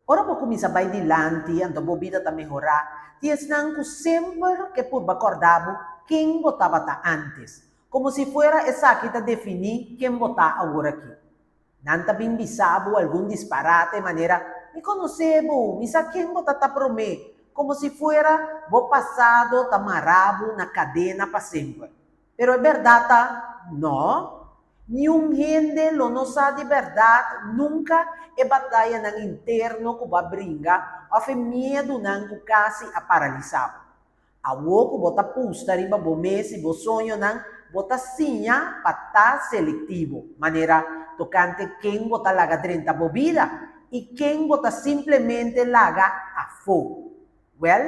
Ora bo kuminsá bai dilanti anto bo bida ta mehorá, tin esnan ku semper ke purba kòrda bo ken bo tabata ántes, komo si fuera esaki ta definí ken bo ta aworakí. Nan ta bin bisa bo algun disparate manera, Mi konosé bo, mi sa ken bo ta ta promé, komo si fuera bo pasado ta mará bo na kadena pa semper. Pero e bèrdat ta, nò. Niun hende lo no sa di bèrdat nunka e batayanan interno ku bo a bringa òf e miedunan ku kasi a paralisá bo. Awor ku bo ta pusta riba bo mes i bo soñonan, bo ta siña pa ta selektivo, manera tokante ken bo ta laga drenta bo bida i ken bo ta simplemente laga afó. Wèl,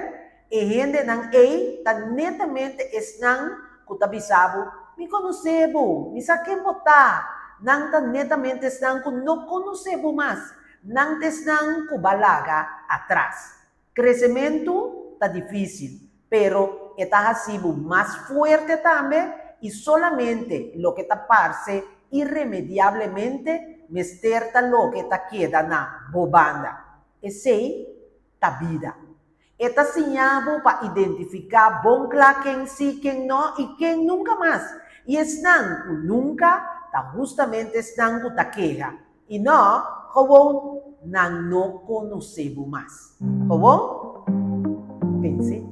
e hendenan ei ta netamente esnan ku ta bisa bo, Mi konosé bo, mi sa ken bo ta. Nan ta netamente esnan ku no konosé bo mas. Nan ta esnan ku bo a laga atras. Kresementu ta difísil, pero e ta hasi bo mas fuerte tambe i solamente loke ta parse iremediablemente mester ta loke ta keda na bo banda. Esei ta bida. E ta siña bo pa identifiká bon kla ken sí, ken nò i ken nunka mas. I esnan ku nunka ta hustamente esnan ku ta keha. I nò, gewoon nan no konosé bo mas. Gewoon, pens'é.